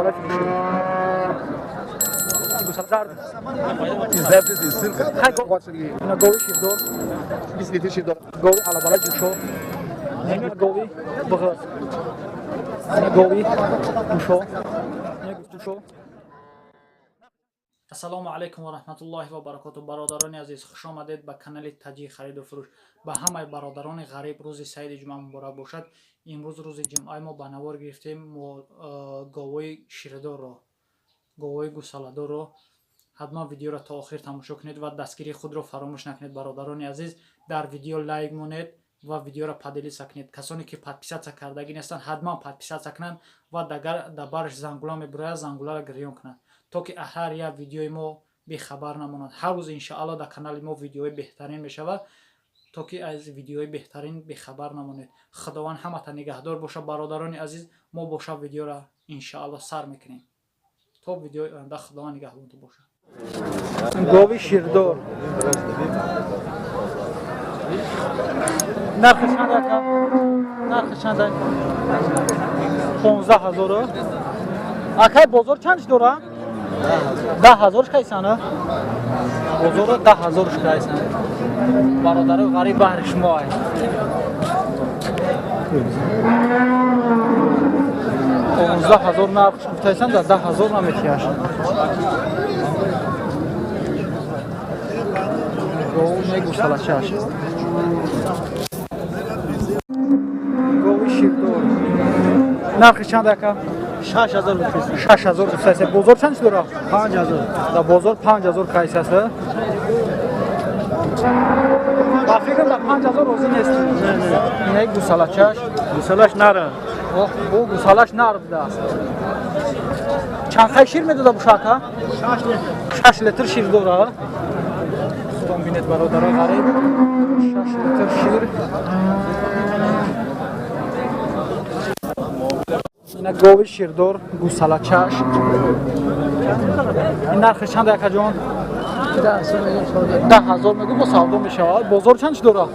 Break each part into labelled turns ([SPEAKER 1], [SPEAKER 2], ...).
[SPEAKER 1] Гови ширдор, 20 литр шир дорад. Гови алабала ҷӯшо, гови бғыз, гови ҷӯшо, ҷӯшо.
[SPEAKER 2] Ассалому алайкум ва раҳматуллоҳи ва баракоту. Бародарони азиз, хуш омадед ба канали Таҷи хариду фурӯш. Ба ҳамаи бародарони ғариб рӯзи саиди ҷумъа муборак бошад. Имрӯз рӯзи ҷумъаи мо ба навор гирифтем говои ширдорро, говои гусаладорро. Ҳатман видеоро то охир тамошо кунед ва дастгирии худро фаромӯш накунед. Бародарони азиз, дар видео лайк монед ва видеоро поделиться кунед. Касоне ки подписаться кардагӣ нестанд, ҳатман подписаться кунанд ва дар барш зангула мебурояд, зангуларо гирён кунанд, то ки ҳар як видеои мо бехабар намонад. Ҳар рӯз иншаалло дар канали мо видеои беҳтарин мешавад, то ки аз видеои беҳтарин бехабар намонед. Худованд ҳамата нигаҳдор бошад. Бародарони азиз, мо боша видеоро иншаалло сар мекунем. То видеои оянда худованд нигаҳбонтон бошад.
[SPEAKER 1] Гови ширдор. Нархи чанд ака? Нархи чанд? 15 000. Акай, бозор чанд дора? 10 000 кайсана? Бозорро 10 000 кайсан. Бародарои ғариб, баҳри шумо ай. 15 000 нархш гуфтайсан, дар 10 000 наметиҳаш. Гов мегусалачаш. Гови ширдор. Нархи чанд, ака?
[SPEAKER 3] 6000 гуфтайсан.
[SPEAKER 1] 6000 гуфтайсан. Бозор чанд дора?
[SPEAKER 3] 5000.
[SPEAKER 1] Дар бозор 5000 кайсаст. Ба фикрам, дар 5000 розӣ нестӣ. Инаи гусалачаш.
[SPEAKER 3] Гусалаш нара.
[SPEAKER 1] Оҳ, бу гусалаш нар будааст. Чанд қай шир медода буша, ака?
[SPEAKER 3] 6 литр.
[SPEAKER 1] 6 литр шир дора. Худон бинед, бародарои ғариб. 6 литр шир. Ина гови ширдор, гусалачаш. Ин нархи чанд, акаҷон? 10 000 мегӯ, бо савдо мешавад. Бозор чанд дора?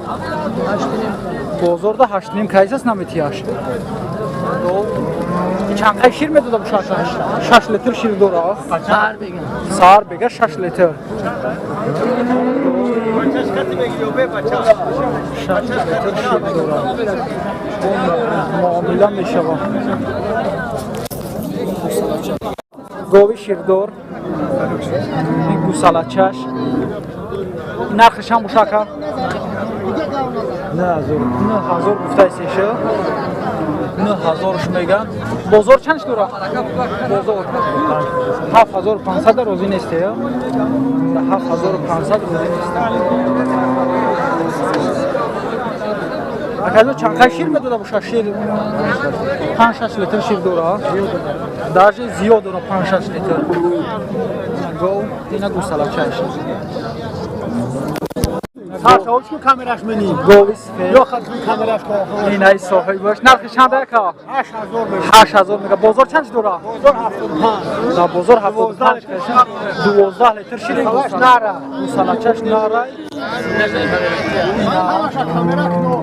[SPEAKER 1] Бозорда 8,5 кайсас, наметиҳаш. Чанд қай шир медода буша? 6 литр шир дора.
[SPEAKER 3] Сар бегам.
[SPEAKER 1] Сар бега 6 литр. 6 литр шир дора. Муомила мешавад. Гови ширдор, гусалачаш. Нархиш ҳам боша, ака?
[SPEAKER 3] 9000.
[SPEAKER 1] 9000 гуфтайсеша. 9000-ш меган. Бозор чанд дора? Бозор 7500 розӣ несте? 7500 розӣ нест. Акаҷон, чанд қай шир медода боша? Шир 5-6 литр шир дора. Даже зиёд дора, 5-6 литр. Гов, ина гусалачаш.
[SPEAKER 3] Саша, камераш мени.
[SPEAKER 1] Гови сфед.
[SPEAKER 3] Ё хат камераш ко.
[SPEAKER 1] Инаи соҳибаш. Нархи чанд, ака?
[SPEAKER 3] 8000 мегӯ.
[SPEAKER 1] 8000 мега. Бозор чанд дора?
[SPEAKER 3] Бозор 75.
[SPEAKER 1] Дар бозор 75 кайсан. 12 литр шир.
[SPEAKER 3] Гусалаш нара.
[SPEAKER 1] Гусалачаш нара.
[SPEAKER 3] Ҳамаша камера кно.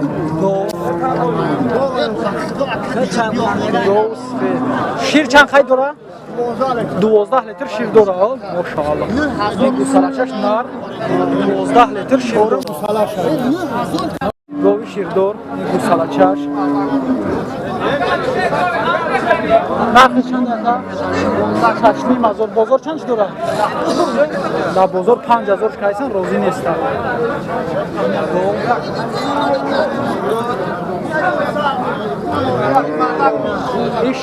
[SPEAKER 1] Гов сфед. Шир чанд қай дора?
[SPEAKER 3] 12 литр.
[SPEAKER 1] 12 литр шир дора. Мошаалло. Ин гусалачаш нар 12 литр шир дора.
[SPEAKER 3] Гусалаш.
[SPEAKER 1] Гови ширдор, ин гусалачаш. Нархи чанд, ака? 6,5 ҳазор. Бозор чанд дора? Дар бозор 5000 кайсан, розӣ нестанд. Иш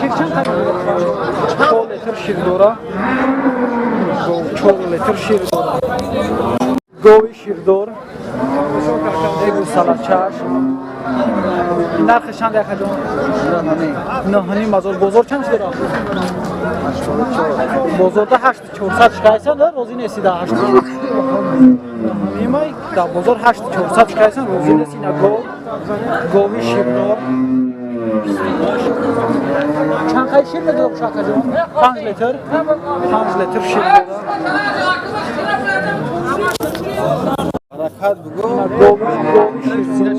[SPEAKER 1] шир чанд? 4 литр шир дора. 4 литр шир дора. Гови ширдор, гусалачаш. Нархи чанд, акаҷон? 9,5 ҳазор. Бозор чанд дора? Бозорда 8400 шикайсан, розӣ нести да 8,5-ай. Дар бозор 8400 шикайсан, розӣ нести. Ина гов, гови ширдор. Чанд қай шир медода боша, акаҷон? 5 литр. 5 литр шир дора.
[SPEAKER 4] Баракат бугу.
[SPEAKER 1] Гови ширдор.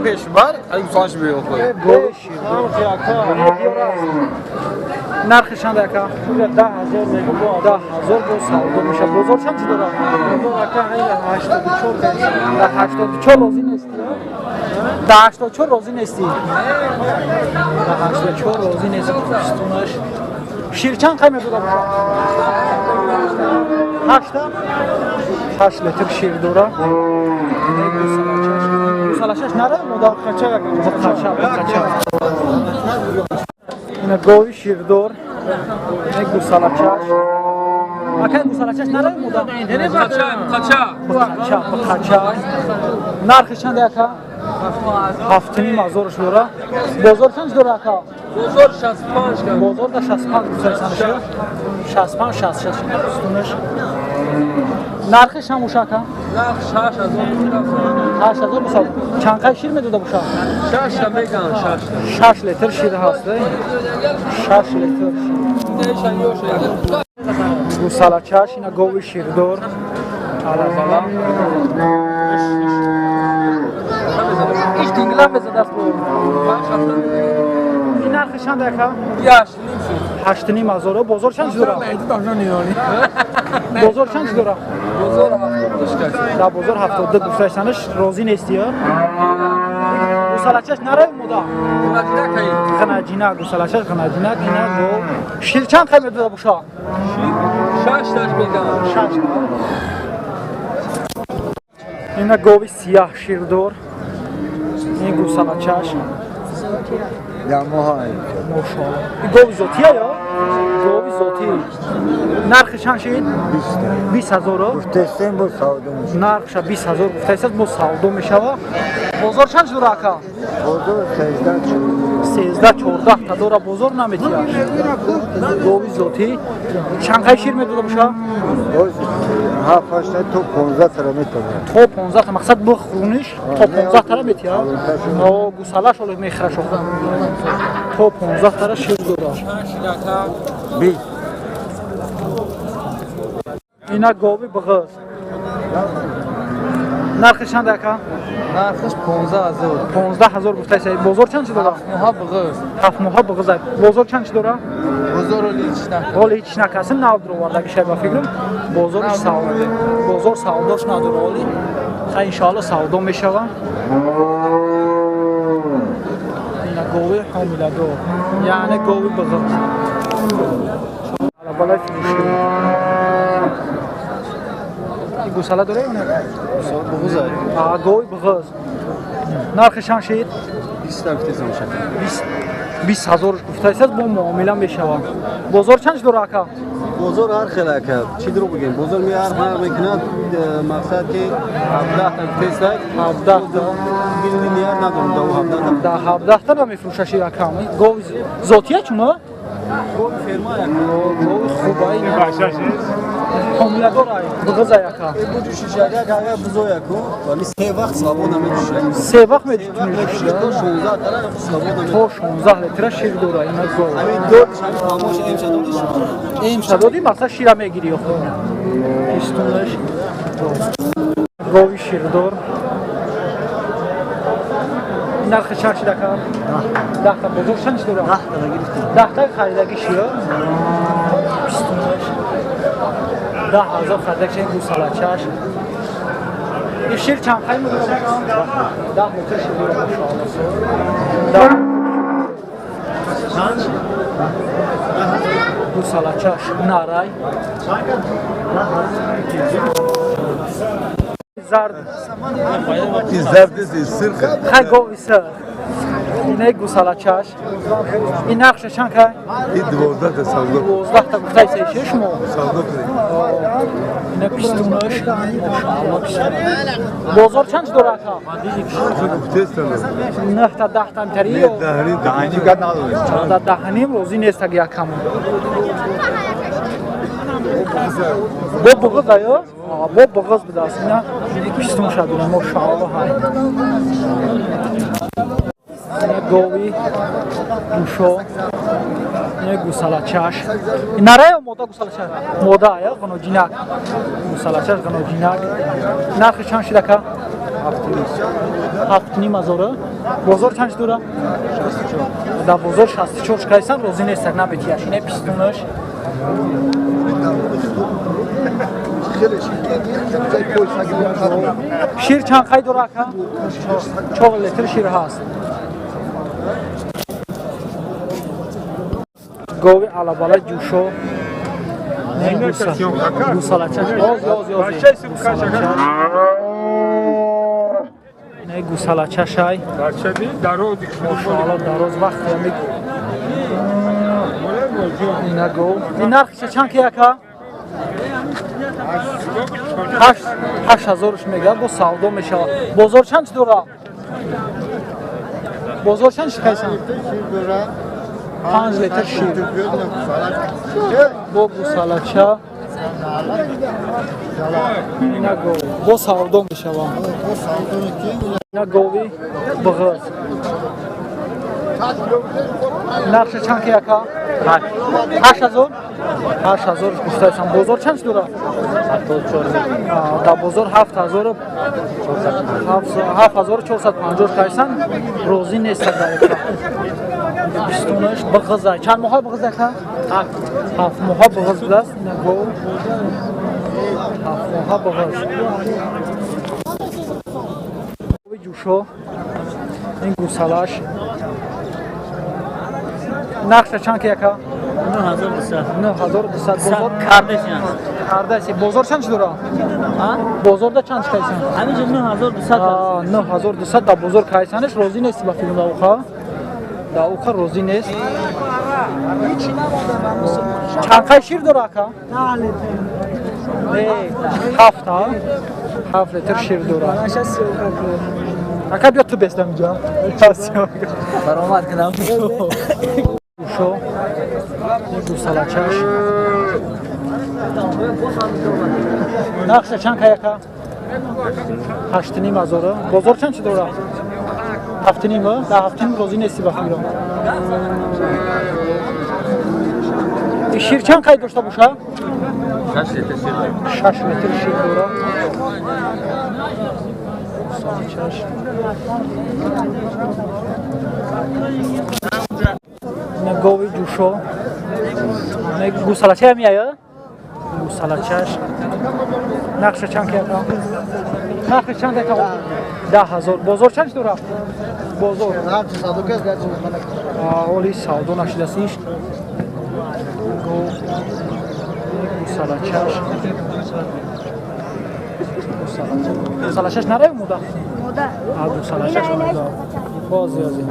[SPEAKER 4] Пеш бар, ай гусалаш биё хой.
[SPEAKER 1] Гови ширдор. Нархи чанд ака?
[SPEAKER 3] 10,000 мегӯ.
[SPEAKER 1] 10,000 бо савдо мешавад. Бозор чанд чӣ дорад?
[SPEAKER 3] Бозор ака 84.
[SPEAKER 1] Да 84 розӣ нестӣ? Да 84 розӣ нестӣ? Да 84 розӣ нестӣ. Пистунаш. Шир чанд қай медода бошад? 8 8 литр шир дора. Гусалачаш нара мода қача қача қача. Ина гови ширдор. Ина гусалачаш. Акай гусалачаш нара мода?
[SPEAKER 4] Қача, қача.
[SPEAKER 1] Қача, қача. Нархи чанд ака? 7,5 ҳазорш дора. Бозор чанд дора ака?
[SPEAKER 4] Бозор 65 ка.
[SPEAKER 1] Бозор да 65 гусалачаш. 65 66 пистунаш. Нархиш ҳам уша ака?
[SPEAKER 4] Нарх 6000.
[SPEAKER 1] 8000 бошад. Чанд қай шир медода бошад?
[SPEAKER 4] 6 та меган, 6
[SPEAKER 1] та. 6 литр шир ҳаст. 6 литр шир. Гусалачаш ина гови ширдор. Ала бала. Иш дингла мезадаст бо. Ин нархи чанд ака? 8,5 ҳазор. Бозор чанд дора? Бозор чанд дора?
[SPEAKER 4] Бозор 72.
[SPEAKER 1] Да бозор 72 гуфташтанаш розӣ нестӣ, ё? Гусалачаш наравӣ мода? Ғнаҷина, гусалачаш ғнаҷина, ина го. Шир чанд қай медода боша?
[SPEAKER 4] Шир 6 таш меган.
[SPEAKER 1] 6 та. Ина гови сияҳ ширдор. Ин гусалачаш. Мошоалло. Ин гови зотия ё? Гови зотӣ. Нархи чанд шид? 20,000.
[SPEAKER 5] Гуфтестем бо савдо мешавад.
[SPEAKER 1] Нархша 20,000 гуфтаистад, бо савдо мешавад. Бозор чанд дора ака?
[SPEAKER 5] Бозор 13.
[SPEAKER 1] 13 14 та дора бозор наметиҳад. Гови зотӣ. Чанд қай шир медода боша?
[SPEAKER 5] Боз 7 8 то 15 тара метавонад.
[SPEAKER 1] То 15 та, мақсад бо хӯруниш то 15 тара метиҳад. О, гусалаш оле мехӯраш охо. То 15 тара шир дора.
[SPEAKER 5] 20.
[SPEAKER 1] Ина гови бғыз. Нархи чанд ака?
[SPEAKER 4] Нархиш 15,000.
[SPEAKER 1] 15,000 гуфтаи. Бозор чанд чи дора?
[SPEAKER 4] Моҳа бғыз.
[SPEAKER 1] 7 моҳа бғыз. Бозор чанд чи дора?
[SPEAKER 4] Бозор оли ҳеч на.
[SPEAKER 1] Ҳоло ҳеч накасим нав дуровардаги шай ба фикрам. Бозор савдо. Бозор савдош надора оли. Хай иншоалло савдо мешава. Ина гови ҳомиладор. Яъне гови бғыз. Ала балай фурӯшӣ. Ин гусала дора ё не?
[SPEAKER 4] Бғыз.
[SPEAKER 1] А гови бғыз. Нархи чанд шид?
[SPEAKER 4] 20 та гуфтестам шака.
[SPEAKER 1] 20,000 гуфтаистад, бо муомила мешавад. Бозор чанд дора ака?
[SPEAKER 4] Бозор ҳар хел ака. Чӣ дурӯғ бигем? Бозор ми ҳар ҳар мекунад, мақсад ки 17 та гуфтестак.
[SPEAKER 1] 17 та.
[SPEAKER 4] Дили ният надорам да 17 та.
[SPEAKER 1] Да 17 та намефурӯшаши ака. Гови зотия чуна?
[SPEAKER 4] Гови ферма ака.
[SPEAKER 1] Гови хуба ина. Ҳомиладор ай, бғыз ай ака.
[SPEAKER 4] Буҷӯшиш як агар бузоя ку, вали се вақт свобода меҷӯшад.
[SPEAKER 1] Се вақт меҷӯшад.
[SPEAKER 4] То 16 тара свобода
[SPEAKER 1] То 16 литра шир дора ина гов.
[SPEAKER 4] Ҳамин додиш, ҳамин фаҳмош эмша додиш.
[SPEAKER 1] Эмша додӣ, мақсад шира мегирӣ охо. Пистунаш. Гови ширдор. Нархи чанд шид ака? 10 та. Бозор чанд чи дора?
[SPEAKER 4] 10 та гирифтем.
[SPEAKER 1] 10 та харидаги шир. Пистунаш. 10,000 харидаги шир гусалачаш. Ин шир чанд қай медора боша? 10 литр шир дора машоалло. 10 гусалачаш нарай. Зард.
[SPEAKER 6] Зард нест, сирх.
[SPEAKER 1] Хай гови сирх. Ине гусалачаш. Ин нархша чанд кай?
[SPEAKER 6] Ин 12 та савдо.
[SPEAKER 1] 12 та гуфтаи сеши шумо?
[SPEAKER 6] Савдо кунед.
[SPEAKER 1] Ине пистунаш. Машоалло пистун. Бозор чанд дора ака?
[SPEAKER 6] Гуфтестам.
[SPEAKER 1] 9 та 10 та мтари
[SPEAKER 6] Не,
[SPEAKER 1] ё?
[SPEAKER 6] даҳним, даҳним гап надорем.
[SPEAKER 1] Да даҳним розӣ нест аг якамон. Бо буғыз аю? Бо буғыз будааст. Ина пистун шадуна машоалло ҳай. Ина гови душо. Ина гусалачаш. Нара ё мода гусалачаш? Мода ая ғаноҷинак. Гусалачаш ғаноҷинак. Нархи чанд шид ака? 7,5 ҳазор. Бозор чанд дора? 64. Дар бозор 64 кайсан розӣ нестак наметияш. Ине пистунаш. Шир чанд қай дора ака? 4 литр шир ҳаст. Гови алабала ҷӯшо. Гусалачаш. Оз оз оз. Не гусалачашай. Мошаалло дароз вақт ами. Ина гов. Ин нархша чанд ки ака? 8000 мегӯяд, бо савдо мешавад. Бозор чанд чи дора? Бозор чанд чи кайсан? 5 литр шир. Бо гусалача. Ина гов. Бо савдо мешавад. Ина гови бағыз. Нархша чанд ки ака? 8000? 8000 гуфтаам. Бозор чанд чи дора? Дар бозор 7000 7450 кайсан розӣ нестад дар эка. Бистунаш бағызай. Чанд моҳа бағыз ака? 7 моҳа бағыз будааст. Ина гов. 7 моҳа бағыз. Ҷӯшо. Ин гусалаш. Нархша чанд ки ака?
[SPEAKER 2] 9200.
[SPEAKER 1] 9200. Бозор
[SPEAKER 2] кардесиан.
[SPEAKER 1] Кардеси. Бозор чанд чи дора? Бозорда чанд чи кайсан?
[SPEAKER 2] Ҳаминҷо 9200.
[SPEAKER 1] 9200 дар бозор кайсанаш розӣ нести ба филм дар уха? Дар уха розӣ нест. Чанд қай шир дора ака? Не, 7 7 литр шир дора. Ака биё ту бестам инҷа.
[SPEAKER 2] Баромад кунам.
[SPEAKER 1] Ушо. Гусалачаш. Нархша чанд кай ака? 8500. Бозор чанд чи дора? 7,5. Дар 7,5 розӣ нести ба филм. Шир чанд қай дошта боша?
[SPEAKER 4] 6 литр шир.
[SPEAKER 1] 6 литр шир дора. Гусалачаш. Ина гови ҷӯшо. Гусалача меояд? Гусалачаш. Нархша чанд ки ака? Нархш чанд ака? 10000. Бозор чанд дора? Бозор. Оли савдо нашидааст иш. Гусалачаш. Гусалачаш наре муда?
[SPEAKER 7] Муда.
[SPEAKER 1] Гусалачаш муда. Боз ёзи.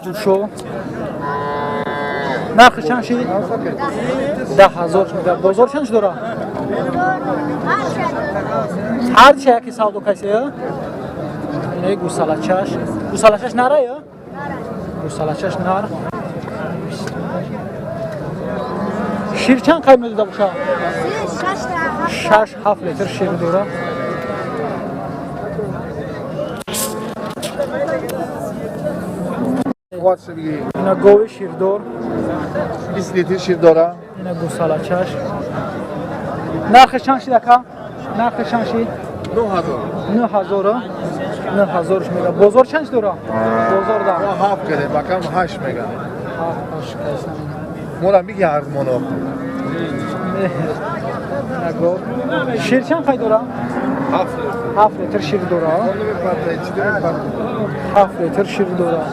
[SPEAKER 1] Ҷӯшо. Нархи чанд шид? 10000 мегӯяд. Бозор чанд дора? Ҳар чи яке савдо кайсе? Не гусалачаш. Гусалачаш нара ё? Гусалачаш нар. Шир чанд қай медода боша? 6-7 литр шир дора. Ина гови ширдор.
[SPEAKER 6] 20 литр шир дора.
[SPEAKER 1] Ина гусалачаш. Нархи чанд шид ака? Нархи чанд шид?
[SPEAKER 6] 9000.
[SPEAKER 1] 9000. 9000 мега. Бозор чанд дора? Бозор да.
[SPEAKER 6] Мо 7 кардем, бакам 8 мега.
[SPEAKER 1] 7 8 кайсан.
[SPEAKER 6] Мора миги арзмоно.
[SPEAKER 1] Нагор. Шир чанд қай дора?
[SPEAKER 6] 7 литр.
[SPEAKER 1] 7 литр шир дора. 7 литр шир дора.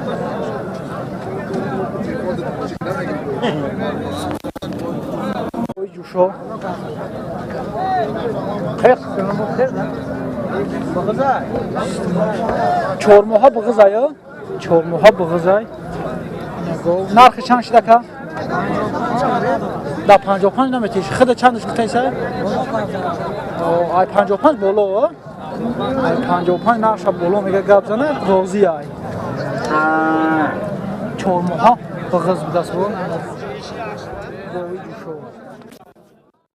[SPEAKER 1] Ой ҷӯшо. 4 моҳа бағызай, 4 моҳа бағызай. Нархи чанд шид ака? Да 55 наметиш. Худа чандаш гуфтайса? Ай 55 боло. Ай 55 нарша боло мега гап зана, розӣ ай. 4 моҳа бағыз будааст бо.